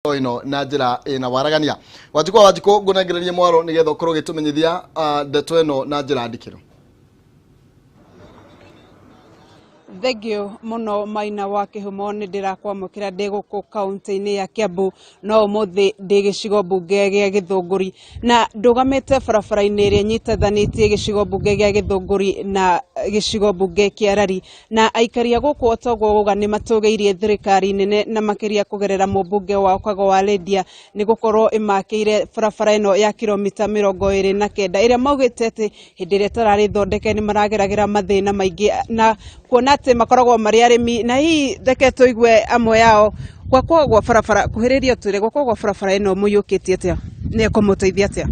Ĩno na njĩra ĩna waragania. Wanjikũ wa Wanjikũ, ngũnengererie mwaro nĩgetha ũkorwo ũgĩtũmenyithia ndeto ĩno na njĩra ndikĩru. Thengio mũno, Maina wa Kĩhumo. Nĩ ndĩrakwamũkĩra ndĩ gũkũ kaunti-inĩ ya Kiambu, no ũmũthĩ ndĩ gĩcigo mbunge gĩa Gĩthũngũri na ndũgamĩte barabara-inĩ ĩrĩa ĩnyitithanĩtie gĩcigo mbunge gĩa Gĩthũngũri na gĩcigo mbunge kĩa Rari. Na aikari a gũkũ, otoguo uga, nĩ matũgĩirie thirikari nene na makĩria kũgerera mũmbunge wao Kago wa Lydia nĩ gũkorwo ĩmakĩire barabara ĩno ya kilomita 29, ĩrĩa maugĩte atĩ hĩndĩ ĩrĩa ĩtararĩ thondeke nĩ marageragĩra mathĩna maingĩ, na kuona atĩ makoragwo marĩ arĩmi. Na hihi reke tũigue amwe ao. Gwakwo gwa barabara, kuhĩrĩria twĩre, gwakwo gwa barabara ĩno mũiyũkĩtie atĩa, nĩ ĩkũmũteithia atĩa?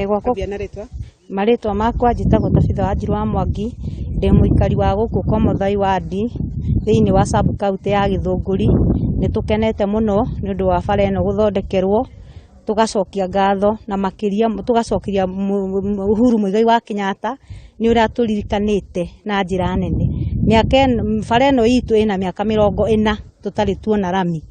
Gwakwo. Ambia na rĩtwa. Marĩtwa makwa njĩtagwo Tabitha Wanjiru wa Mwangi, ndĩ mũikari wa gũkũ Komothai wadi thĩinĩ wa sub county ya Gĩthũngũri. Nĩ tũkenete mũno nĩ ũndũ wa bara ĩno gũthondekerwo, tũgacokia ngatho na makĩria tũgacokeria Uhuru Muigai wa Kenyatta nĩ ũrĩa tũririkanĩte na njĩra nene. Mĩaka ĩno, bara ĩno itũ ĩna mĩaka 40 tũtarĩ tuona rami,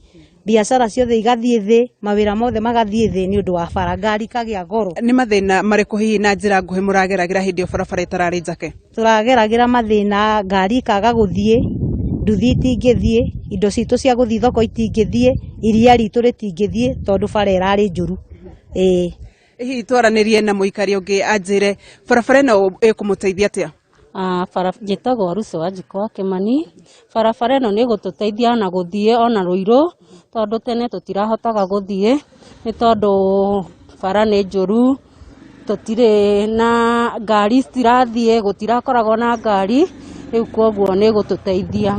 biacara ciothe igathiĩ thĩ, mawĩra mothe magathiĩ thĩ nĩ ũndũ wa bara, ngari ikagĩa goro. Nĩ mathĩna marĩkũ hihi na njĩra nguhĩ mũrageragĩra hĩndĩ ĩyo barabara ĩtararĩ njake? Tũrageragĩra mathĩna, ngari ikaga gũthiĩ, nduthi itingĩthiĩ, indo citũ cia gũthiĩ thoko itingĩthiĩ, iria ritũ rĩtingĩthiĩ tondũ bara ĩrarĩ njũru, ĩĩ. Hihi twaranĩrie na mũikari ũngĩ anjĩre barabara ĩno ĩkũmũteithia atĩa. Bara, njĩtagwo Ruco Wanjikũ wa Kĩmani. Barabara ĩno nĩ ĩgũtũteithia ona gũthiĩ ona Rũirũ, tondũ tene tũtirahotaga gũthiĩ nĩ tondũ bara nĩ njũru, tũtirĩ na ngari, citirathiĩ, gũtirakoragwo na ngari. Rĩu koguo nĩ ĩgũtũteithia.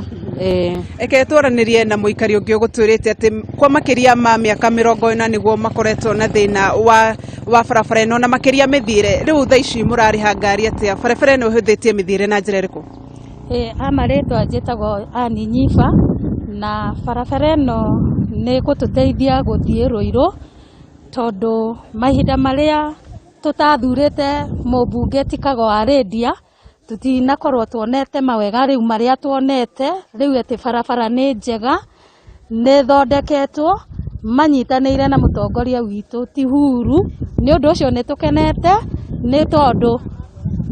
Reke twaranĩrie na mũikari ũngĩ ũgũtwĩrĩte atĩ kwa makĩria ma mĩaka 40 nĩguo makoretwo na thĩna wa barabara ĩno na makĩria mĩthiĩre. Rĩu thaa ici mũrarĩha ngari atĩa? Barabara ĩno ĩhũthĩtie mĩthiĩre na njĩra ĩrĩkũ? Ĩ, marĩtwa njĩtagwo Ani Nyiba, na barabara ĩno nĩ ĩgũtũteithia gũthiĩ Rũirũ, tondũ mahinda marĩa tũtathurĩte mũmbunge ti Kago wa Lydia, tũtinakorwo tuonete mawega rĩu marĩa tuonete rĩu, atĩ barabara nĩ njega, nĩ ĩthondeketwo manyitanĩire na mũtongoria witũ ti Uhuru. Nĩ ũndũ ũcio nĩ tũkenete, nĩ tondũ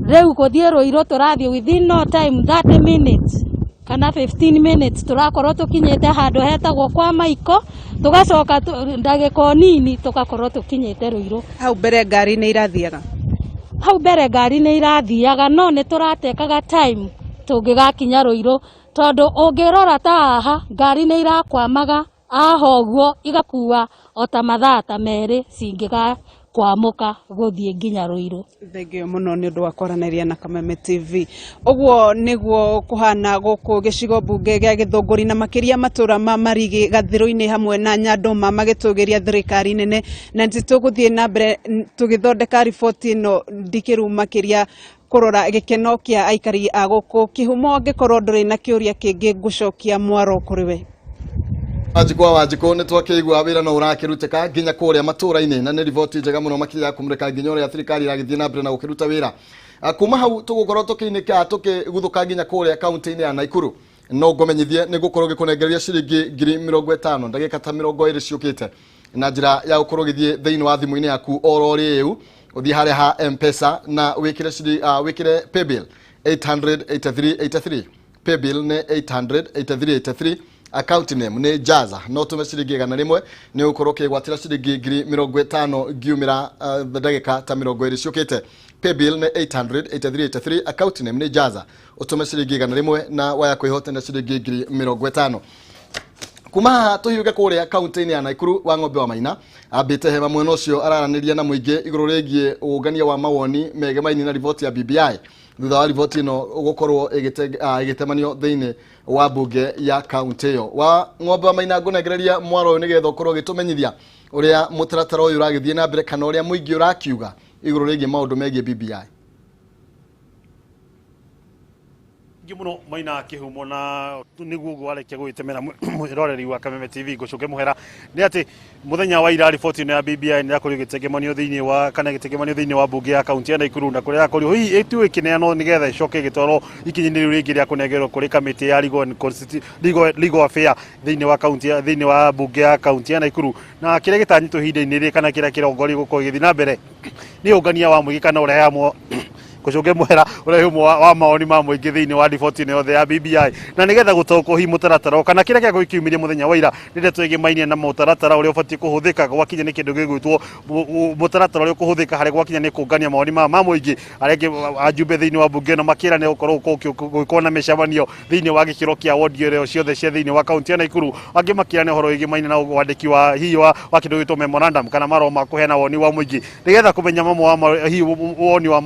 rĩu gũthiĩ Rũirũ tũrathiĩ within no time, 30 minutes kana 15 minutes, tũrakorwo tũkinyĩte handũ hetagwo kwa Maiko, tũgacoka ndagĩka o nini tũgakorwo tũkinyĩte Rũirũ. Hau mbere ngari nĩ irathiaga? Hau mbere ngari nĩ irathiaga, no nĩ tũratekaga time tũngĩgakinya Rũirũ, tondũ ũngĩrora ta haha ngari nĩ irakwamaga haha ũguo, igakua o ta mathaa ta 2 cingĩgakwamũka gũthiĩ nginya Rũirũ. Thengio mũno nĩ ũndũ wa kwaranĩria na Kameme TV. Ũguo nĩguo kũhana gũkũ gĩcigo mbunge gĩa Gĩthũngũri na makĩria matũra ma Marigi, Gathirũ-inĩ hamwe na Nyandũma, magĩtũgĩria thirikari nene. Na nĩ tũgũthiĩ na mbere tũgĩthondeka riboti ĩno ndikĩru makĩria kũrora gĩkeno kĩa aikari a gũkũ. Kĩhumo, angĩkorwo ndũrĩ na kĩũria kĩngĩ, ngũcokia mwaro kũrĩ we. Wanjikũ wa Wanjikũ, nĩ twakĩigua wĩra no ũrakĩrutĩka nginya kũrĩa matũra-inĩ, na nĩ riboti njega mũno makĩria ya kũmũrĩka nginya ũrĩa thirikari ĩragĩthiĩ na mbere na gũkĩruta wĩra. Kuma hau tũgũkorwo tũkĩinĩka tũkĩguthũka nginya kũrĩa kaunti-inĩ ya Naikuru. No ngũmenyithie nĩ gũkorwo gĩkũnengereria ciringi 50,000 ndagĩka ta 20 ciũkĩte na njĩra ya gũkorwo ũgĩthiĩ thĩinĩ wa thimũ-inĩ yaku oro rĩu, ũthiĩ harĩa ha M-Pesa na wĩkĩre wĩkĩre paybill 88383. Paybill nĩ 88383, account name nĩ Jaza. No tũme ciringi 100, nĩ ũgũkorwo ũkĩgwatĩra ciringi 50,000 ngiumĩra ndagĩka ta 20 ciũkĩte. Paybill nĩ 88383, account name nĩ Jaza, ũtũme ciringi 100 na waya kwĩhotana ciringi 50,000. Kuma haha tũhiũke kũrĩa kaunti-inĩ ya Naikuru. Wa Ng'ombe wa Maina ambĩte hema mwena ũcio araranĩria na mũingĩ igũrũ rĩgiĩ ũngania wa mawoni megemaini na riboti ya BBI, thutha wa riboti ĩno gũkorwo ĩgĩtemanio thĩinĩ wa mbunge ya kaunti ĩyo. Wa Ng'ombe wa Maina, ngũnengereria mwaro ũyũ nĩgetha ũkorwo ũgĩtũmenyithia ũrĩa mũtaratara ũyũ ũragĩthiĩ na mbere kana ũrĩa mũingĩ ũrakiuga igũrũ rĩgiĩ maũndũ megiĩ BBI. Thengiũ mũno Maina Kĩhumo, na nĩguo ũguo warĩkia gũgĩtemera mwĩroreri wa Kameme TV, ngũcũke mũhera nĩ atĩ mũthenya wa ira riboti ĩno ya BBI nĩ yakorirwo ĩgĩtengemanio thĩinĩ wa kana ĩgĩtengemanio thĩinĩ wa mbunge ya kaunti ya Nakuru, na kũrĩa yakorirwo hihi ĩtuo ĩkĩneanwo nĩgetha ĩcoke ĩgĩtwarwo ikinya-inĩ rĩu rĩngĩ rĩa kũnengerwo kũrĩ kamĩtĩ ya legal and legal affair thĩinĩ wa kaunti ya thĩinĩ wa mbunge ya kaunti ya Nakuru. Na kĩrĩa gĩtanyĩtwo ihinda-inĩ rĩrĩ kana kĩrĩa kĩrongoreirio gũkorwo gĩgĩthiĩ na mbere nĩ ũngania wa mũingĩ kana ũrehe hamwe, gũcũnge mũhera, ũrehe ũmwe wa mawoni ma mũingĩ thĩinĩ wa riboti ĩno yothe ya BBI, na nĩgetha gũtaũkwo hihi mũtaratara kana kĩrĩa gĩakorwo gĩkiumĩria mũthenya wa ira nĩ ndeto ĩgĩmainie na mũtaratara ũrĩa ũbatiĩ kũhũthĩka gwakinya nĩ kĩndũ gĩgwĩtwo mũtaratara ũrĩa ũkũhũthĩka harĩ gwakinya nĩ kũngania mawoni ma mũingĩ. Arĩa angĩ ajumbe thĩinĩ wa mbunge ĩno makĩra nĩ gũkorwo gũgĩkorwo na mĩcemanio thĩinĩ wa gĩkĩro kĩa wodi ĩrĩa ciothe cia thĩinĩ wa kaunti ya Nakuru. Angĩ makĩra nĩ ũhoro wĩgĩmaine na wandĩki wa hihi wa kĩndũ gĩgwĩtwo memorandum kana marũa ma kũheana woni wa mũingĩ, nĩgetha kũmenya mamwe wa hihi woni wa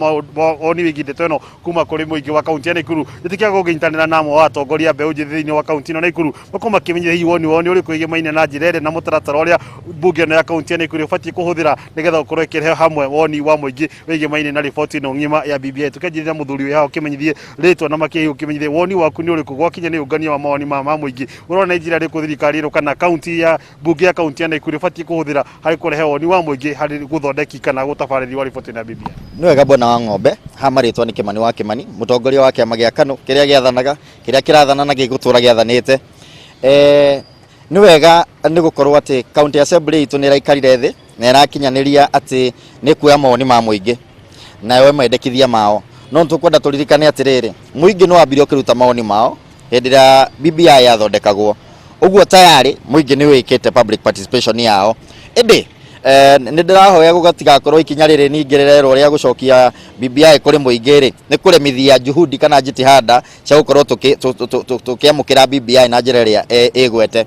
woni wĩgiĩ ndeto ĩno kuma kũrĩ mũingĩ wa kaunti ya Nakuru. Nĩtĩkĩaga gũkĩnyitanĩra na amwe wa atongoria mbeũ njĩthĩ thĩinĩ wa kaunti ĩno Nakuru, makorwo makĩmenya hihi woni wao nĩ ũrĩkũ wĩgĩmaine na njĩra ĩrĩa na mũtaratara ũrĩa mbunge ĩno ya kaunti ya Nakuru ĩbatiĩ kũhũthĩra nĩgetha gũkorwo ĩkĩrehe hamwe woni wa mũingĩ wĩgĩmaine na riboti ĩno ng'ima ya BBI. Tũkĩanjĩrĩria mũthuri wĩ haha, ũkĩmenyithie rĩtwa na makĩria ũkĩmenyithie woni waku nĩ ũrĩkũ gwakinya nĩ ũngania wa mawoni ma mũingĩ. Ũrona nĩ njĩra ĩrĩkũ thirikari ĩno kana kaunti ya mbunge ya kaunti ya Nakuru ĩbatiĩ kũhũthĩra harĩ kũrehe woni wa mũingĩ harĩ gũthondeki kana gũtabarĩri wa riboti ĩno ya BBI? Nĩ wega, bwana wa ng'ombe. Ha marĩtwa nĩ Kĩmani wa Kĩmani, mũtongoria wa kĩama gĩa KANU kĩrĩa gĩathanaga, kĩrĩa kĩrathana na gĩgũtũra gĩathanĩte. Nĩ wega nĩ gũkorwo atĩ county assembly itũ nĩ ĩraikarire thĩ na ĩrakinyanĩria atĩ nĩ kuoya mawoni ma mũingĩ nayo mendekithia mao. No nĩtũkwenda tũririkane atĩrĩrĩ, mũingĩ nĩ wambire ũkĩruta mawoni mao hĩndĩ ĩrĩa BBI yathondekagwo. Ũguo tayari mũingĩ nĩ wĩkĩte public participation yao. Ĩndĩ nĩ ndĩrahoya gũgatigakorwo ikinya rĩrĩ ningĩ rĩrerwo rĩa gũcokia BBI kũrĩ mũingĩ rĩ, nĩ kũremithia juhudi kana jitihada cia gũkorwo tũkĩamũkĩra BBI na njĩra ĩrĩa ĩgwete.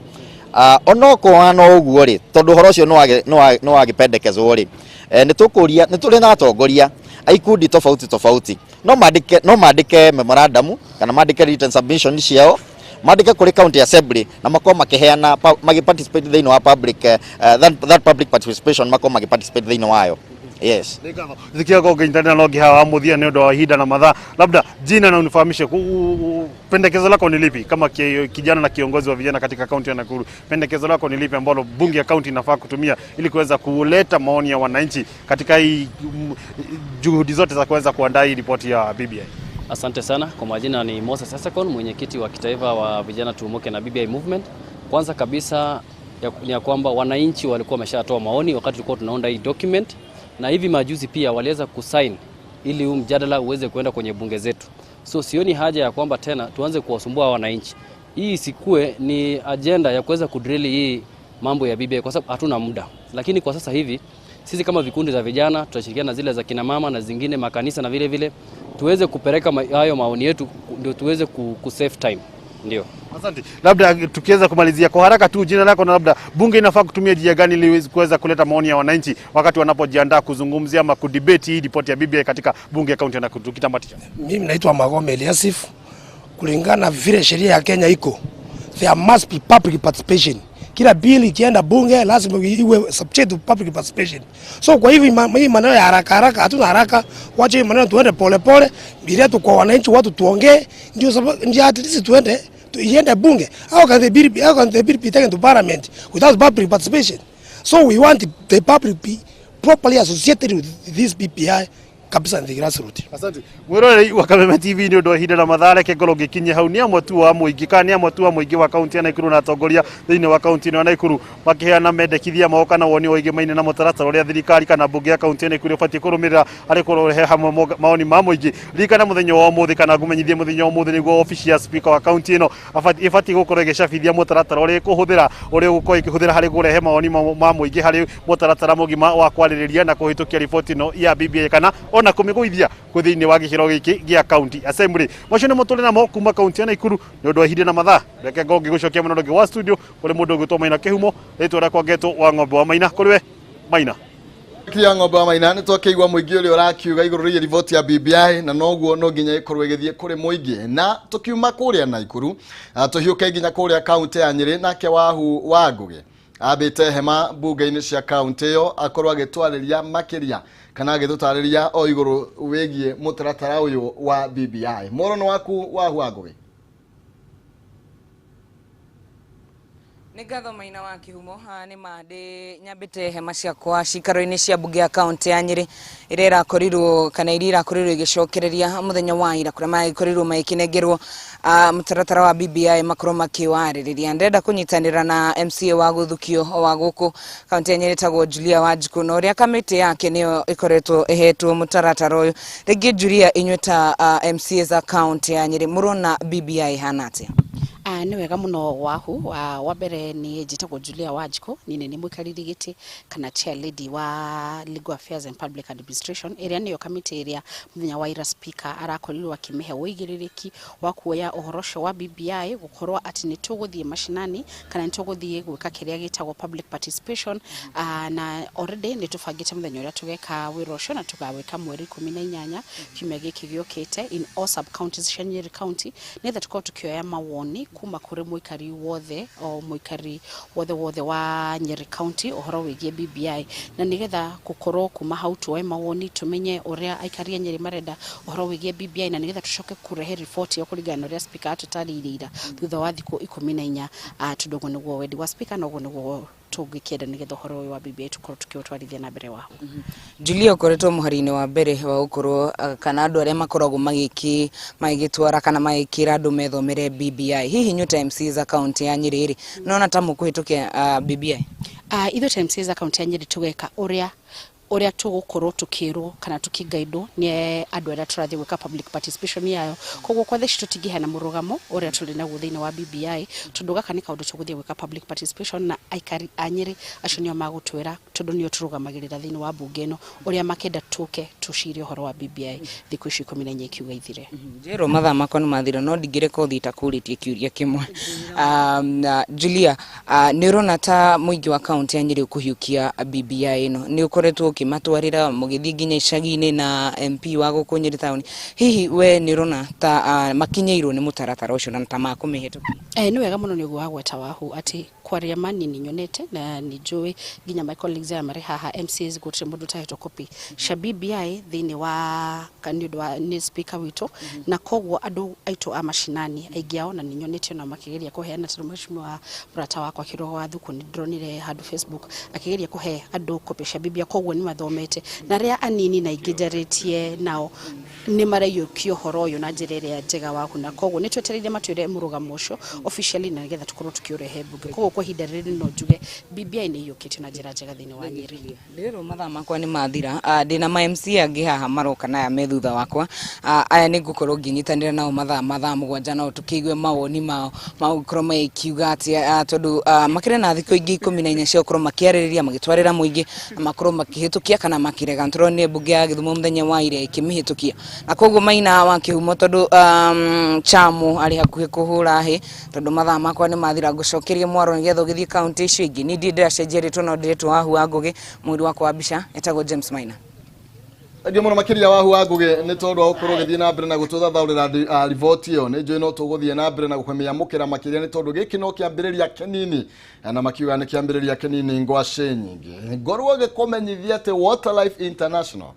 Onokorwo no ũguo rĩ, tondũ ũhoro ũcio nĩ wagĩpendekezwo rĩ, nĩ tũkũria nĩ tũrĩ na atongoria a ikundi tofauti tofauti, no mandĩke memorandum kana mandĩke written submission ciao, mandĩke kũrĩ county assembly na makorwo makĩheana magĩ-participate thĩinĩ wa public that public participation, makorwo magĩ-participate thĩinĩ wayo, yes. Thikia ngĩnyitanĩra no ngĩ haha wa mũthia nĩ ũndũ wa ihinda na mathaa, labda jina na unifahamishe pendekezo lako ni lipi kama kijana na kiongozi wa vijana katika kaunti ya Nakuru. Pendekezo lako ni lipi ambalo bunge ya kaunti inafaa kutumia ili kuweza kuleta maoni ya wananchi katika hii juhudi zote za kuweza kuandaa hii ripoti ya BBI? Asante sana. Kwa majina ni Moses Esakon, mwenyekiti wa kitaifa wa vijana Tuomoke na BBI Movement. Kwanza kabisa ni ya kwamba wananchi walikuwa wameshatoa maoni wakati tulikuwa tunaunda hii document, na hivi majuzi pia waliweza kusign ili huu mjadala uweze kuenda kwenye bunge zetu. So sioni haja ya kwamba tena tuanze kuwasumbua wananchi. Hii isikue ni agenda ya kuweza kudrill hii mambo ya BBI kwa sababu hatuna muda. Lakini kwa sasa hivi sisi kama vikundi za vijana tutashirikiana na zile za kina mama na zingine makanisa na vile vile tuweze kupeleka hayo maoni yetu ndio tuweze ku save time. Ndio. Asante. Labda tukiweza kumalizia kwa haraka tu, jina lako na labda bunge inafaa kutumia njia gani ili kuweza kuleta maoni ya wananchi wakati wanapojiandaa kuzungumzia ama kudebate hii ripoti ya BBI katika bunge ya kaunti ya Nakuru, tukitamatisha? Mimi naitwa Magome Eliasif. Kulingana na vile sheria ya Kenya iko, there must be public participation. Kila bill ikienda bunge lazima iwe subject to public participation. So kwa hivi hii maneno ya haraka haraka, hatuna haraka, wache hii maneno tuende pole pole, bila tu kwa wananchi, watu tuongee, ndio sababu ndio at least tuende iende bunge. How can the bill be taken to parliament without public participation? So we want the public be properly associated with this BBI kabisa in the grassroots. Asante. Mwiroreri wa Kameme TV, nĩ ũndũ wa ihinda na mathaa, reke ngorwo ngĩkinyia hau. Nĩ amwe tu wa mũingĩ kana nĩ amwe tu wa mũingĩ wa kaunti ya Nakuru na atongoria thĩinĩ wa kaunti ĩno ya Nakuru makĩheana mendekithia mao kana woni wĩgĩmaine na mũtaratara ũrĩa thirikari kana mbunge ya kaunti ya Nakuru ĩbatiĩ kũrũmĩrĩra harĩ kũrehe hamwe maoni ma mũingĩ. Ririkana mũthenya wa ũmũthĩ kana ngũmenyithie mũthenya wa ũmũthĩ nĩguo obici ya speaker wa kaunti ĩno ĩbatiĩ gũkorwo ĩgĩcabithia mũtaratara ũrĩa ĩkũhũthĩra, ũrĩa ũgũkorwo ĩkĩhũthĩra harĩ kũrehe maoni ma mũingĩ harĩ mũtaratara mũgima wa kwarĩrĩria na kũhĩtũkia riboti ĩno ya BBI kana ona kũmĩgũithia kwĩ thĩinĩ wa gĩkĩro gĩkĩ gĩa county assembly. Macio nĩmo tũrĩ namo kuma kaunti ya Nakuru. Nĩ ũndũ wa ihinda na mathaa, reke ngorwo ngĩgũcokia mũno rĩngĩ wa studio kũrĩ mũndũ ũgwĩtwo Maina Kĩhumo. Rĩtwa rĩakwa ngetwo wa ng'ombe wa Maina. Kũrĩ we, Maina. Kia ng'ombe wa Maina, nĩ twakĩigua mũingĩ ũrĩa ũrakiuga igũrũ rĩgiĩ riboti ya BBI, na noguo no nginya ĩkorwo ĩgĩthiĩ kũrĩ mũingĩ. Na tũkiuma kũrĩa Naikuru, tũhiũke nginya kũrĩa kaunti ya Nyĩrĩ, nake Wahu wa Ngũgĩ. Ambĩte hema bunge-inĩ cia kaunti ĩyo akorwo agĩtwarĩria makĩria kana agĩtũtarĩria o igũrũ wĩgiĩ mũtaratara ũyũ wa BBI. Mworono waku Wahu wa Ngũgĩ. Nĩ ngatho Maina wa Kĩhumo. Nĩ ma ndĩ nyambĩte hema ciakwa cikaro-inĩ cia mbunge ya kaunti ya Nyĩrĩ ĩrĩa ĩrakorirwo kana iria irakorirwo ĩgĩcokereria mũthenya wa ira kũrĩa magĩkorirwo magĩkĩnengerwo mũtaratara wa BBI makorwo makĩwarĩrĩria. Ndĩrenda kũnyitanĩra na MCA wa gũthukio wa gũkũ kaunti ya Nyĩrĩ ĩtagwo Julia Wanjikũ, na ũrĩa kamĩtĩ yake nĩyo ĩkoretwo ĩhetwo mũtaratara ũyũ. Rĩngĩ Julia, inyuĩ ta MCA za kaunti ya Nyĩrĩ mũrona BBI ĩhana atĩa? Nĩ wega mũno Wahu. Wa mbere nĩ njĩtagwo Julia Wanjikũ, niĩ nĩ mũikarĩri gĩtĩ kana chair lady wa Legal Affairs and Public Administration, ĩrĩa nĩyo kamĩtĩ ĩrĩa mũthenya wa ira speaker arakorirwo akĩmĩhe ũigĩrĩrĩki wa kuoya ũhoro ũcio wa BBI, gũkorwo atĩ nĩ tũgũthiĩ mashinani kana nĩ tũgũthiĩ gwĩka kĩrĩa gĩtagwo public participation. Na already nĩ tũbangĩte mũthenya ũrĩa tũgeka wĩra ũcio, na tũgawĩka mweri 18 kiumia gĩkĩ gĩũkĩte in all sub counties cia Nyeri County, nĩgetha tũkorwo tũkĩoya mawoni kuma kũrĩ mũikari wothe, o mũikari wothe wothe wa Nyeri County ũhoro wĩgiĩ BBI, na nĩgetha gũkorwo kuma hau tuoe mawoni, tũmenye ũrĩa aikari a Nyeri marenda ũhoro wĩgiĩ BBI, na nĩgetha tũcoke kũrehe riboti ĩyo kũringana na ũrĩa speaker atũtarĩirie ira thutha wa thikũ 14, tondũ ũguo nĩguo wendi wa speaker na ũguo nĩguo tũngĩkĩenda nĩgetha ũhoro ũyũ wa BBI tũkorwo tũkĩũtwarithia na mbere wao. Julia, ũkoretwo mũhari-inĩ wa mbere wa gũkorwo kana andũ arĩa makoragwo magĩgĩtwara kana magĩkĩra andũ methomere BBI. Hihi inyuĩ ta MCAs a kaunti ya Nyĩrĩ rĩ, nona ta mũkũhĩtũkia BBI? Ithuĩ ta MCAs a kaunti ya Nyĩrĩ tũgeka ũrĩa tũgũkorwo tũkĩrwo kana tũkĩgaidwo nĩ andũ arĩa tũrathiĩ gwĩka public participation yayo. Koguo kwa thaa ici tũtingĩheana mũrũgamo ũrĩa tũrĩ naguo thĩinĩ wa BBI, tondũ gaka nĩ kaũndũ tũgũthiĩ gwĩka public participation na aikari a Nyĩrĩ acio nĩo magũtwĩra, tondũ nĩo tũrũgamagĩrĩra thĩinĩ wa bunge ĩno, ũrĩa makenda tũke tũcire ũhoro wa BBI thikũ ici 14 ikiuga ithire. Njĩrwo mathaa makwa nĩ mathira, no ndingĩreka ũthiĩ itakũrĩtie kĩũria kĩmwe. Julia, nĩ ũrona ta mũingĩ wa kaunti ya Nyĩrĩ ũkũhiũkia BBI ĩno? Nĩ ũkoretwo ũkĩmatwarĩra mũgĩthiĩ nginya icagi-inĩ na MP wa gũkũ Nyĩrĩ taũni. Hihi we nĩ ũrona ta makinyĩirwo nĩ mũtaratara ũcio na ta makũmĩhĩtũkia? Nĩ wega mũno nĩ ũguo wagweta Wahu, atĩ kwaria mani nĩ nyonete na nĩ njũĩ nginya my colleagues aya marĩ haha MCAs gũtirĩ mũndũ ũtahetwo copy cia BBI thĩinĩ wa nĩ ũndũ wa nĩ speaker witũ, na koguo andũ aitũ a mashinani aingĩ ao na nĩ nyonete ona makĩgeria kũheana, tondũ mheshimiwa mũrata wakwa Kĩrogo wa Thuku nĩ ndĩronire handũ Facebook akĩgeria kũhe andũ copy cia BBI, koguo nĩ mathomete, na arĩa anini na aingĩ njarĩtie nao nĩ maraiyũkia ũhoro ũyũ na njĩra ĩrĩa njega Wahu, na koguo nĩ twetereire matwĩre mũrũgamo ũcio officially na nĩgetha tũkorwo tũkĩũrehe mbunge. Koguo kwa ihinda rĩrĩ no njuge BBI nĩ iyũkĩtio na njĩra njega thĩinĩ wa Nyĩrĩ. Ndĩrerwo mathaa makwa nĩ mathira. Ndĩna ma MCA angĩ haha maroka na aya me thutha wakwa. Aya nĩ ngũkorwo ngĩnyitanĩra nao mathaa 7 nao tũkĩigue mawoni mao magũkorwo magĩkiuga atĩa, tondũ makĩrĩ na thikũ ingĩ 14 cia gũkorwo makĩarĩrĩria, magĩtwarĩra mũingĩ na makorwo makĩhĩtũkia kana makĩrega. Tũronire mbunge ya Gĩthumo mũthenya wa ira ĩkĩmĩhĩtũkia, na koguo Maina wa Kĩhumo, tondũ Chamo arĩ hakuhĩ kũhũra hĩ, tondũ mathaa makwa nĩ mathira, ngũcokeria mwaro nĩgetha ũgĩthiĩ kaunti icio ingĩ. Niĩ ndirĩ ndĩracenjia rĩtwa, no ndĩretwo Wahu wa Ngũgĩ. Mwĩrĩ wakwa wa mbica etagwo James Maina. Thengiũ mũno makĩria Wahu wa Ngũgĩ nĩ tondũ wa gũkorwo ũgĩthiĩ na mbere na gũtũthathaũrĩra riboti ĩyo. Nĩ njũĩ no tũgũthiĩ na mbere na gũkũmĩamũkĩra makĩria, nĩ tondũ gĩkĩ no kĩambĩrĩria kĩnini, na makiuga nĩ kĩambĩrĩria kĩnini ngwacĩ nyingĩ. Ngorwo gĩkũmenyithia atĩ Water Life International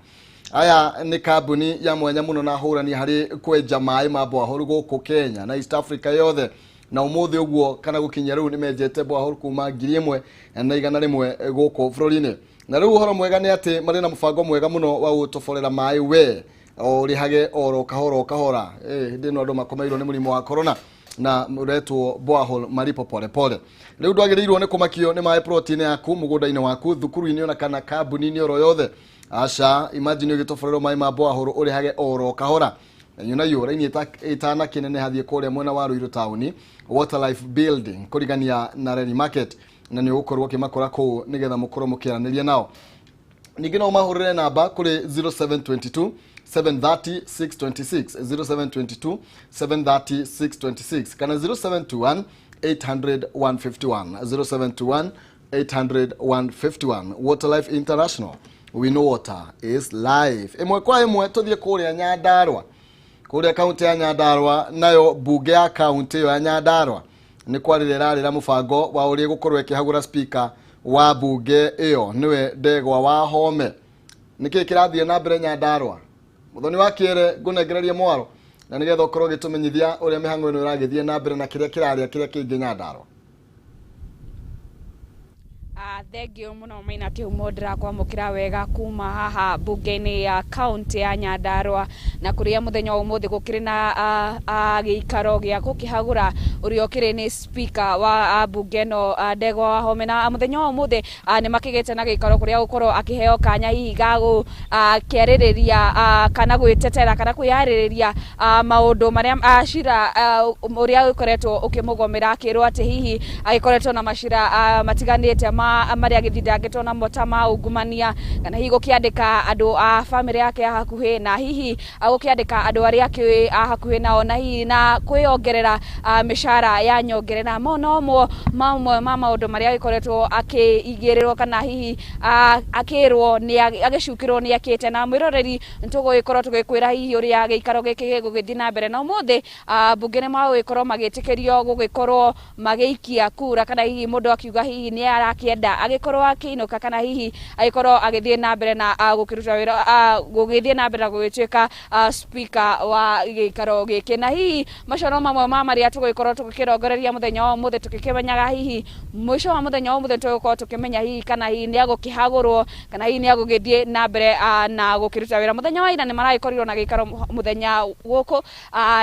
aya nĩ kambuni ya mwanya mũno na hũrani harĩ kwenja maĩ ma borehole gũkũ Kenya na East Africa yothe, na ũmũthĩ ũguo kana gũkinyia rĩu nĩ menjete borehole kuma 1100 gũkũ bũrũri-inĩ. Na rĩu ũhoro mwega nĩ atĩ marĩ na mũbango mwega mũno wa gũtoborera maĩ we ũrĩhage oro kahora o kahora. Hĩndĩ ĩno andũ makomeirwo nĩ mũrimũ wa corona na ũretwo borehole malipo pole pole. Rĩu ndwagĩrĩirwo nĩ kũmakio nĩ maĩ plot-inĩ yaku, mũgũnda-inĩ waku, thukuru-inĩ ona kana kambuni-inĩ oro yothe. Aca, imagine ũgĩtoborerwo maĩ ma borehole ũrĩhage oro kahora. Na yo raini ĩtana kĩnene hathiĩ kũrĩa mwena wa Ruiru taũni, Water Life Building kũrigania na Reni Market, na nĩ ũgũkorwo ũkĩmakora kũu nĩgetha mũkorwo mũkĩaranĩria nao. Ningĩ no mahũrĩre namba kũrĩ 0722 730 626, 0722 730 626 kana 0721 800 151, 0721 800 151. Water Life International, we know water is life. Ĩmwe kwa ĩmwe tũthiĩ kũrĩa Nyandarua, kũrĩa kaunti ya Nyandarua, nayo bunge ya kaunti ĩyo ya Nyandarua Nĩ kwarĩra ĩrarĩra mũbango wa ũrĩa ĩgũkorwo ĩkĩhagũra speaker wa mbunge ĩyo, nĩwe Ndegwa wa Home. Nĩkĩ kĩrathiĩ na mbere Nyandarua? Muthoni wa Kĩere, ngũnengererie mwaro na nĩgetha ũkorwo ũgĩtũmenyithia ũrĩa mĩhang'o ĩno ĩragĩthiĩ na mbere na kĩrĩa kĩrarĩa kĩrĩa kĩngĩ Nyandarua. Thengio muno Maina Kĩhumo, ndĩrakwamũkĩra wega kuma haha mbunge-inĩ ya kaunti ya Nyandarua, na kũrĩa mũthenya wa ũmũthĩ gũkĩrĩ na gĩikaro gĩa gũkĩhagũra ũrĩa ũkĩrĩ nĩ speaker wa mbunge ĩno, Ndegwa wa Home. Na mũthenya wa ũmũthĩ nĩ makĩgĩte na gĩikaro kũrĩa gũkorwo akĩheo kanya hihi ga gũkĩarĩrĩria kana gwĩtetera kana kwĩyarĩrĩria maũndũ marĩa cira ũrĩa ũkoretwo ũkĩmũgomera, akĩrwo atĩ hihi agĩkoretwo na macira matiganĩte ma marĩa agĩthitangĩtwo namo ta ma ungumania, kana hihi gũkĩandĩka andũ a bamĩrĩ yake a hakuhĩ, na hihi gũkĩandĩka andũ arĩa akĩũĩ a hakuhĩ nao, na hihi na kwĩyongerera mĩcara ya nyongerera. Mo no mo mamwe ma maũndũ marĩa agĩkoretwo akĩigĩrĩrwo kana hihi akĩrwo nĩ agĩcukĩrwo nĩ ekĩte. Na mwĩroreri, nĩtũgũgĩkorwo tũgĩkwĩra hihi ũrĩa gĩikaro gĩkĩ gĩgũgĩthiĩ na mbere. Na ũmũthĩ mbunge nĩ magũgĩkorwo magĩtĩkĩrio gũgĩkorwo magĩikia kura, kana hihi mũndũ akiuga hihi nĩ arakĩenda agĩkorwo akĩinũka, kana hihi agĩkorwo agĩthiĩ na mbere na gũkĩruta wĩra, gũgĩthiĩ na mbere na gũgĩtuĩka speaker wa gĩikaro gĩkĩ. Na hihi macio no mamwe ma marĩa tũgũgĩkorwo tũgĩkĩrongoreria mũthenya wa ũmũthĩ, tũgĩkĩmenyaga hihi mũico wa mũthenya wa ũmũthĩ tũgũkorwo tũkĩmenya hihi kana hihi nĩ agũkĩhagũrwo, kana hihi nĩ agũgĩthiĩ na mbere na gũkĩruta wĩra. Mũthenya wa ira nĩ maragĩkorirwo na gĩikaro mũthenya gũkũ,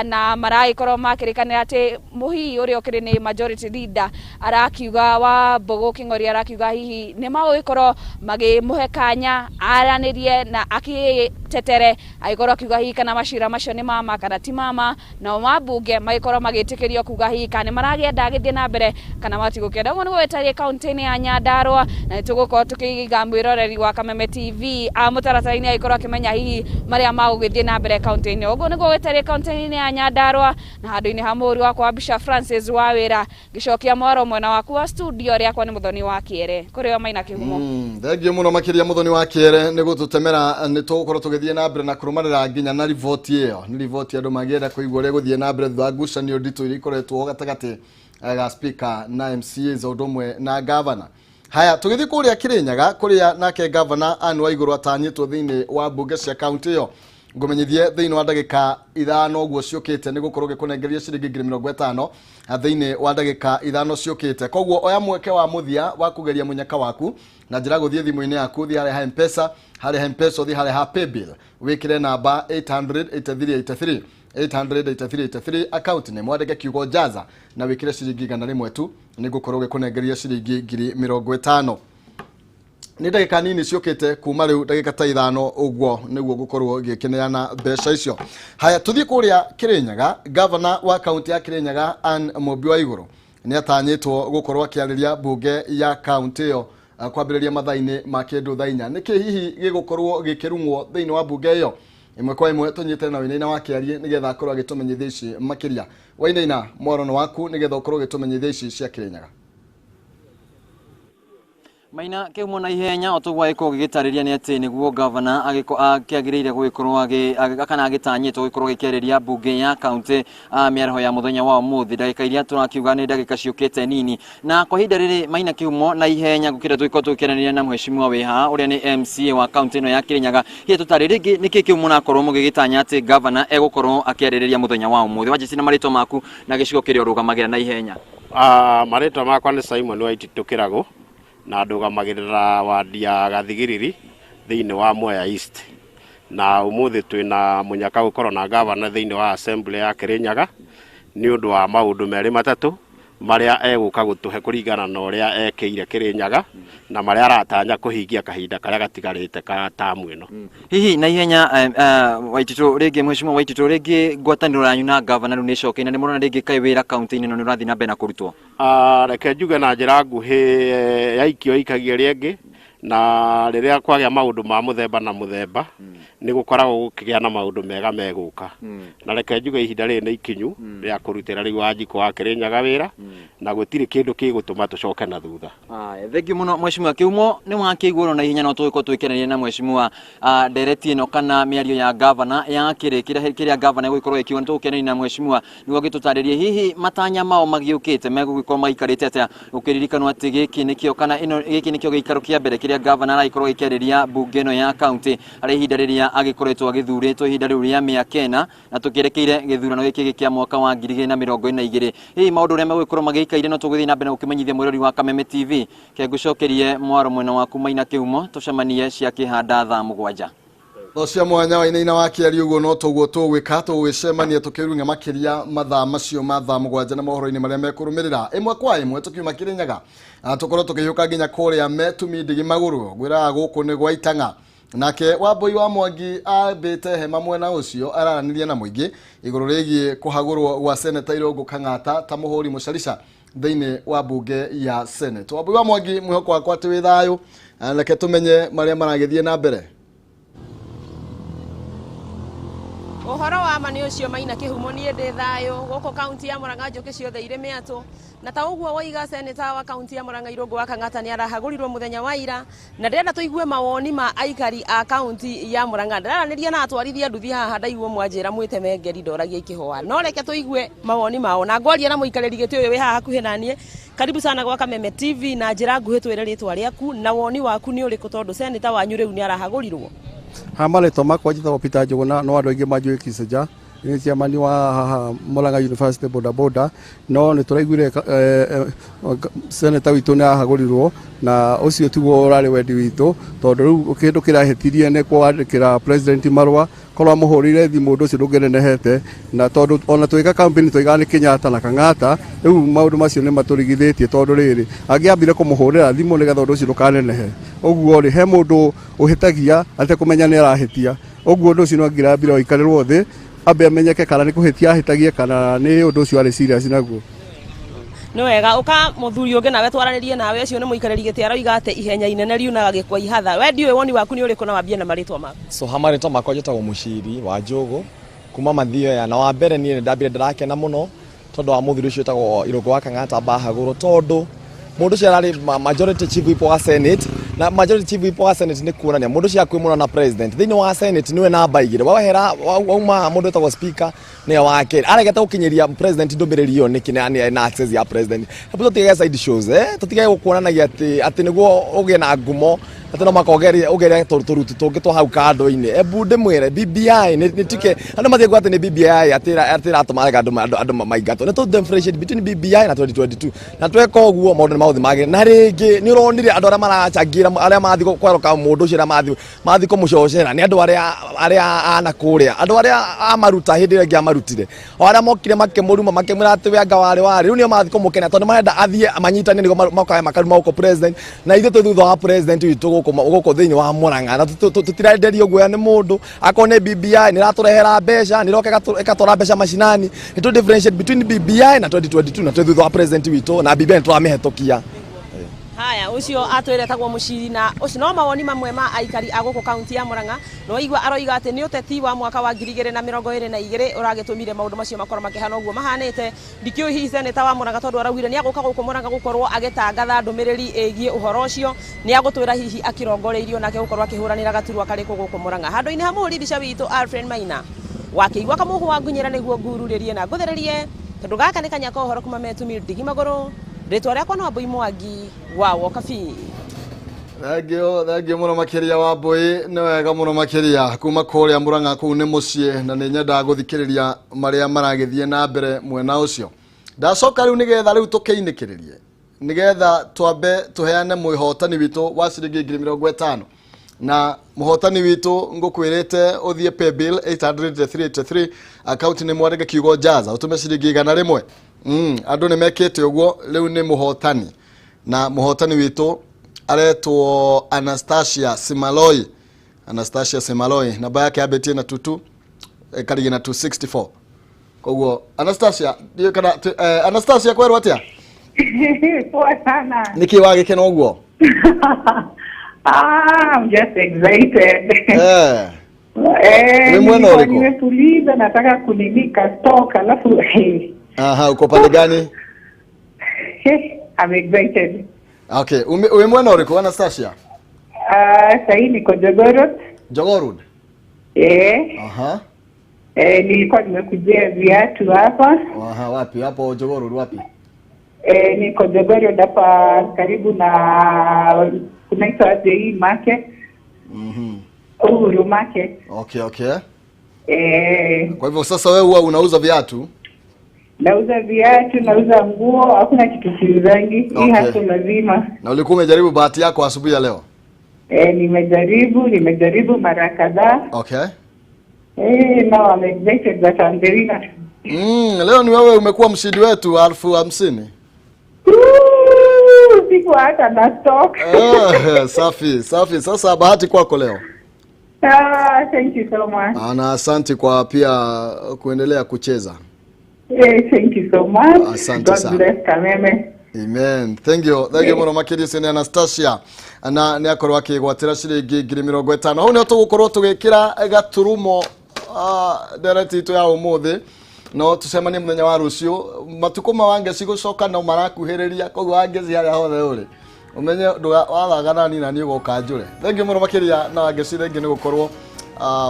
na maragĩkorwo makĩrĩkanĩra atĩ mũhihi ũrĩa ũkĩrĩ nĩ majority leader arakiuga wa Mbũgũ Kĩng'ori arakiuga hihi nĩ magũgĩkorwo magĩmũhe kanya aranĩrie na akĩtetere, agĩkorwo akiuga hihi kana macira macio nĩ mama kana ti mama, nao mambunge magĩkorwo magĩtĩkĩrio kuga hihi kana nĩ maragĩenda agĩthiĩ na mbere kana matigũkĩenda. Ũguo nĩguo ĩtariĩ kaunti-inĩ ya Nyandarua, na nĩ tũgũkorwo tũkĩiga mwĩroreri wa Kameme TV mũtaratara-inĩ agĩkorwo akĩmenya hihi marĩa magũgĩthiĩ na mbere kaunti-inĩ. Ũguo nĩguo ĩtariĩ kaunti-inĩ ya Nyandarua, na handũ-inĩ ha mũhũri wakwa wa mbica Francis Wawĩra, ngĩcokia mwaro mwena waku wa studio, rĩakwa nĩ Mũthoni wa Kĩere, kũrĩ o Maina Kĩhumo. Thengio mũno makĩria Mũthoni wa Kĩere nĩ gũtũtemera. Nĩ tũgũkorwo tũgĩthiĩ na mbere na kũrũmanĩra nginya na riboti ĩyo. Nĩ riboti andũ mangĩenda kũigua ũrĩa gũthiĩ na mbere thutha wa ngucanio nditũ iria ikoretwo gatagatĩ ga speaker na MCAs o ũndũ ũmwe na governor. Haya, tũgĩthiĩ kũrĩa Kĩrĩnyaga, kũrĩa nake governor Anne Waigũrũ atanyĩtwo thĩinĩ wa mbunge cia kaunti ĩyo. Ngũmenyithie thĩinĩ wa ndagĩka 5 ũguo ciũkĩte nĩ gũkorwo gĩkũnengeria ciringi 50,000 thĩinĩ wa ndagĩka 5 ciũkĩte. Koguo oya mweke wa mũthia wa kũgeria mũnyaka waku na njĩra gũthiĩ thimũ-inĩ yaku, thiĩ harĩa ha M-Pesa, harĩa ha M-Pesa ũthiĩ harĩa ha Paybill, wĩkĩre namba 800 8383, 800 8383, account nĩ mwandĩke kiugo jaza na wĩkĩre ciringi 100 tu, nĩ ngũkorwo gĩkũnengeria ciringi 50,000. Nĩ ndagĩka nini ciũkĩte kuma rĩu, ndagĩka ta 5 ũguo, nĩguo ngũkorwo ngĩkĩneana mbeca icio. Haya, tũthiĩ kũrĩa Kĩrĩnyaga. Gavana wa kaunti ya Kĩrĩnyaga Anne Mũmbi wa Igũrũ nĩ atanyĩtwo gũkorwo akĩarĩria mbunge ya kaunti ĩyo kwambĩrĩria mathaa-inĩ ma kĩndũ thaa 4. Nĩkĩ hihi gĩgũkorwo gĩkĩrung'wo thĩinĩ wa mbunge ĩyo? Ĩmwe kwa ĩmwe tũnyitane na Wainaina wa Kĩarie nĩgetha akorwo agĩtũmenyithia ici makĩria. Wainaina, mwaro waku nĩgetha ũkorwo ũgĩtũmenyithia ici cia Kĩrĩnyaga. Maina Kĩhumo, na ihenya o toguo agĩkorwo gĩgĩtarĩria nĩ atĩ nĩguo gavana akĩagĩrĩire gũgĩkorwo kana agĩtanyĩtwo gũgĩkorwo gĩkĩarĩria mbunge ya kaunti mĩaraho ya mũthenya wa ũmũthĩ, ndagĩka iria tũrakiuga nĩ ndagĩka ciũkĩte nini. Na kwa ihinda rĩrĩ, Maina Kĩhumo, na ihenya gũkĩra tũgĩkorwo tũgĩkĩaranĩria na mheshimiwa wĩ haha ũrĩa nĩ MCA wa kaunti ĩno ya Kĩrĩnyaga. Hihi tũtarĩ rĩngĩ nĩkĩ kĩu mũrakorwo mũgĩgĩtanya atĩ gavana egũkorwo akĩarĩrĩria mũthenya wa ũmũthĩ? Wanjĩci na marĩtwa maku na gĩcigo kĩrĩa ũrũgamagĩra na ihenya. Marĩtwa makwa nĩ Simon Waititu Kĩragũ, na ndũgamagĩrĩra wadi ya Gathigiriri thĩinĩ wa Mwea East. Na ũmũthĩ twĩna mũnyaka gũkorwo na gavana thĩinĩ wa assembly ya Kĩrĩnyaga nĩ ũndũ wa maũndũ merĩ matatũ marĩa egũka gũtũhe kũringana na ũrĩa ekĩire Kĩrĩnyaga na marĩa aratanya kũhingia kahinda karĩa gatigarĩte ka tamu ĩno. Hihi na ihenya, Waititu rĩngĩ, mheshimiwa Waititu, rĩngĩ ngwatanĩro yanyu na gavana rĩu nĩ ĩcokeire, na nĩ mũrona rĩngĩ kaĩ wĩra kaunti-inĩ ĩno nĩ ũrathiĩ na mbere na kũrutwo? Reke njuge na njĩra nguhĩ, yaikio ikagia ĩrĩa ĩngĩ. Na rĩrĩa kwagĩa maũndũ ma mũthemba na mũthemba, nĩ gũkoragwo gũkĩgĩa na maũndũ mega megũka. Na reke njuge ihinda rĩrĩ nĩ ikinyu rĩa kũrutĩra rĩu Wanjikũ wa Kĩrĩnyaga wĩra, na gũtirĩ kĩndũ gĩgũtũma tũcoke na thutha. Thank you muno mheshimiwa Kiumo, nĩ wakĩiguo na ihenya no tũgĩkorwo twĩkeneire na mheshimiwa ndereti ĩno kana mĩario ya gavana ya kĩrĩ kĩrĩa gavana egũgĩkorwo ĩkiuga. Nĩ tũgũkeneria na mheshimiwa nĩguo agĩtũtarĩrie hihi matanya mao magĩũkĩte megũgĩkorwo maikarĩte atĩa, ũkĩririkanwo atĩ gĩkĩ nĩkĩo kana ĩno gĩkĩ nĩkĩo gĩikaro kĩa mbere kĩrĩa gavana aragĩkorwo agĩkĩarĩria mbunge ĩno ya kaunti harĩ ihinda rĩrĩa agĩkoretwo agĩthurĩtwo ihinda rĩu rĩa mĩaka 4 na tũkĩerekeire gĩthurano gĩkĩ kĩa mwaka wa 2022. Hihi maũndũ ũrĩa megũgĩkorwo magĩikaire no tũgũthiĩ na mbere na gũkĩmenyithia mwĩrori wa Kameme TV. Kengũcokerie mwaro mwena waku Maina Kĩhumo, tũcemanie cia kĩhanda thaa 7. Cia mwanya wainaina wa kĩario ũguo no toguo tũgwĩka, tũgũgĩcemania tũkĩrung'a makĩria mathaa macio ma thaa 7 na mohoro-inĩ marĩa mekũrũmĩrĩra ĩmwe kwa ĩmwe. Tũkiuma Kĩrĩnyaga, tũkorwo tũkĩhiũka nginya kũrĩa Metumi Ndigi Magũrũ, ngwĩraga gũkũ nĩ gwa Itang'a. Nake Wambui wa Mwangi ambĩte hema mwena ũcio araranĩria na mũingĩ igũrũ rĩgiĩ kũhagũrwo gwa Seneta Irũngũ Kang'ata ta mũhũri mũcarica thĩinĩ wa mbunge ya Senate. Wambui wa Mwangi, mwĩhoko wakwa atĩ wĩ thayũ, reke tũmenye marĩa maragĩthiĩ na mbere. Ũhoro wa ma nĩ ũcio Maina Kĩhumo, niĩ ndĩ thayũ gũkũ kaunti ya Murang'a, njũkĩ ciothe irĩ mĩatũ, na ta ũguo woiga seneta wa kaunti ya Murang'a Irũngũ wa Kang'ata nĩ arahagũrirwo mũthenya wa ira, na ndĩrenda tũigue mawoni ma aikari a kaunti ya Murang'a. Ndĩraranĩria na atwarithia nduthi haha, ndaigua mwanjĩra mwĩteme ngeri ndoragia ikĩhũa, no reke tũigue mawoni mao na ngwaria na mũikarĩri gĩtĩ ũyũ wĩ haha hakuhĩ na niĩ. Karibu sana gwa Kameme TV, na njĩra nguhĩ twĩre rĩtwa rĩaku na woni waku nĩ ũrĩkũ tondũ seneta wanyu rĩu nĩ arahagũrirwo. Ha marĩtwa makwa njĩtagwo Peter Njũgũna, no andũ aingĩ manjũĩ Kicenja. Nĩ chairman wa haha Murang'a University boda boda, no nĩ tũraiguire senator witũ nĩ ahagũrirwo, na ũcio tiguo ũrarĩ wendi witũ, tondũ rĩu kĩndũ kĩrahĩtirie nĩ kwandĩkĩra president marũa. Korwo amũhũrĩire thimũ ũndũ ũcio ndũngĩnenehete, na tondũ ona twĩka campaign twoigaga nĩ Kenyatta na Kang'ata, rĩu maũndũ macio nĩ matũrigithĩtie, tondũ rĩrĩ angĩambire kũmũhũrĩra thimũ nĩgetha ũndũ ũcio ndũkanenehe. Ũguo rĩ, he mũndũ ũhĩtagia atekũmenya nĩ arahĩtia, ũguo ũndũ ũcio no angĩrambire waikarĩrwo thĩ ambe amenyeke kana nĩ kũhĩtia ahĩtagie kana nĩ ũndũ ũcio arĩ serious naguo. Nĩ wega ũka mũthuri ũngĩ nawe twaranĩrie nawe, ũcio nĩ mũikarĩri gĩtĩ aroiga atĩ ihenya inene riunaga gĩkwa ihatha. We ndiũĩ woni waku nĩ ũrĩkũ na wambie na marĩtwa maku. So ha marĩtwa makwa njĩtagwo Mũciri wa Njũgũ kuma Mathioya, na wa mbere niĩ nĩ ndambire ndĩrakena mũno tondũ wa mũthuri ũcio wĩtagwo Irũngũ wa Kang'ata mbahagũrwo, tondũ mũndũ ũcio ararĩ majority chief whip wa Senate, na majority chief whip wa Senate nĩ kuonania mũndũ ũcio hakuhĩ mũno na president. Thĩinĩ wa Senate nĩwe namba 2, wahera wauma mũndũ wĩtagwo speaker nĩwe wa kerĩ, aregete gũkinyĩria president ndũmĩrĩri ĩyo nĩkĩ na access ya president. Hebu tũtige side shows, tũtige gũkuonanagia atĩ nĩguo ũgĩe na ngumo atĩ no maka ũgere tũrutu tũngĩ twa hau kando-inĩ. Ebu ndĩmwĩre BBI nĩ tuke andũ mathiĩ kuga atĩ nĩ BBI atĩ ĩratũma andũ maingatwo. Nĩ tũ differentiate between BBI na 2022, na tweka ũguo maũndũ nĩ maũthĩ magĩrĩre. Na rĩngĩ nĩ ũronire andũ arĩa maracangĩra, arĩa mathiĩ kwerũka mũndũ ũcio, arĩa mathiĩ kũmũcocera nĩ andũ arĩa ana kũrĩa, andũ arĩa amaruta hĩndĩ ĩrĩa ĩngĩ amarutire, o arĩa mokire makĩmũruma makĩmwĩra atĩ we anga warĩ warĩ, rĩu nĩo mathiĩ kũmũkenia tondũ marenda athiĩ manyitane nĩguo mokaga makaruma gũkũ president, na ithuĩ twĩ thutha wa president witũ gũkũ thĩinĩ wa Murang'a, na tũtirenderio guoya nĩ mũndũ. Akorwo nĩ BBI nĩ ĩratũrehera mbeca, nĩ ĩroka ĩgatwara mbeca macinani. Nĩ tũ differentiate between BBI na 2022, na twĩ thutha wa president witũ, na BBI nĩ tũramĩhetũkia. Haya, ũcio atwĩre etagwo Mũciri, na ũcio no mawoni mamwe ma aikari a gũkũ kaunti ya Murang'a. No igua aroiga atĩ nĩ ũteti wa mwaka wa 2022 ũragĩtũmire maũndũ macio makorwo makĩhana ũguo mahanĩte. Ndikĩũĩ hihi seneta wa Murang'a tondũ araugire nĩ agũka gũkũ Murang'a gũkorwo agĩtangatha ndũmĩrĩri ĩgiĩ ũhoro ũcio, nĩ agũtwĩra hihi akĩrongoreirio nake gũkorwo akĩhũranĩra gaturwa karĩkũ gũkũ Murang'a. Handũ-inĩ ha mũhũri mbica witũ Alfred Maina wakĩigua kamũhũ wa ngunyĩra nĩguo ngururĩrie na ngũthererie, tondũ gaka nĩ kanya ka ũhoro kuma Metumi Ndigi Magũrũ. Rĩtwa rĩakwa no Wambui Mwangi wa Wokabi. Thengio mũno makĩria Wambui, nĩ wega mũno makĩria kuma kũrĩa Murang'a kũu nĩ mũciĩ, na nĩ nyendaga gũthikĩrĩria marĩa maragĩthiĩ na mbere mwena ũcio. Ndacoka rĩu nĩgetha rĩu tũkĩinĩkĩrĩrie, nĩgetha twambe tũheane mwĩhotani witũ wa ciringi 50,000, na mũhotani witũ ngũkwĩrĩte ũthiĩ paybill 800 account nĩ mwandĩke kiugo Jaza ũtũme ciringi 100. Andũ nĩ mekĩte ũguo, rĩu nĩ mũhotani, na mũhotani witũ aretwo Anastasia Simaloi. Anastasia Simaloi namba yake yambĩtie na 22 ĩkarigĩ na 264. Koguo Anastasia, ndiũĩ kana Anastasia kwerwo atĩa? Poa sana. Nĩkĩ wagĩkena ũguo? Ah, I'm just excited. Eh. Eh, Ni mwena nilikuwa ũrĩkũ? Nimetuliza, nataka kuninika stock alafu hey, Aha, uko pande gani? hey, I'm excited. Okay, wĩ mwena ũrĩkũ Anastasia? Ah, sahii niko Jogoo Road. Jogoo Road. Eh, Aha. eh, nilikuwa nimekujia viatu hapa. Aha, wapi? Hapo Jogoo Road wapi? Eh, niko Jogoo Road hapa karibu na kunaitwa aje hii market? Uhuru Market. Okay, okay. Eh, Kwa hivyo sasa wewe huwa unauza viatu? Nauza viatu, nauza nguo, hakuna kitu siuzangi. Hii Okay. hapo lazima. Na ulikuwa umejaribu bahati yako asubuhi ya leo? Eh, nimejaribu mara kadhaa. Okay. Eh, now I'm excited that I'm the winner. Leo ni wewe umekuwa mshindi wetu 50,000. Woo, sikuwa hata na stock. Eh, safi, safi. Sasa bahati kwako leo. Ah, thank you so much. Na asante kwa pia kuendelea kucheza. Eh, thank you so much. Asante God sana. bless Kameme. Amen. Thank you. Thank you muno makiria ũcio nĩ Anastasia na nĩ akorwo akĩgwatĩra ciringi 50,000. Hau nĩho tũgũkorwo tũgĩkĩra gaturumo ndereti itũ ya ũmũthĩ no tũcemanie mũthenya wa rũciũ. Matukũ ma Wangeci gũcoka no marakuhĩrĩria, koguo Wangeci harĩa hothe ũrĩ ũmenye wathaga nani na niĩ ũgoka njũre. Thank you mũno makĩria na Wangeci thengiũ nĩ gũkorwo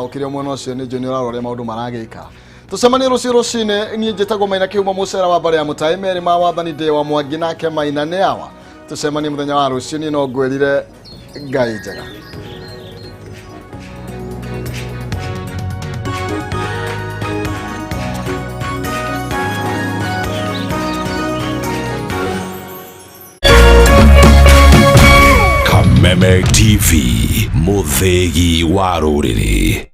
ũkĩrĩ o mwena ũcio nĩ njũĩ nĩ ũrarora ũrĩa maũndũ maragĩka. Tũcemanie rũciũ rũcinĩ. Niĩ njĩtagwo Maina Kĩhumo mũcera wa mbare ya mũtaĩ merĩ ma wathani ndĩ wa Mwangi nake Maina nĩ awa. Tũcemanie mũthenya wa rũciũ. Niĩ no ngwĩrire Ngai njega. Kameme TV, mũthĩgi wa rũrĩrĩ.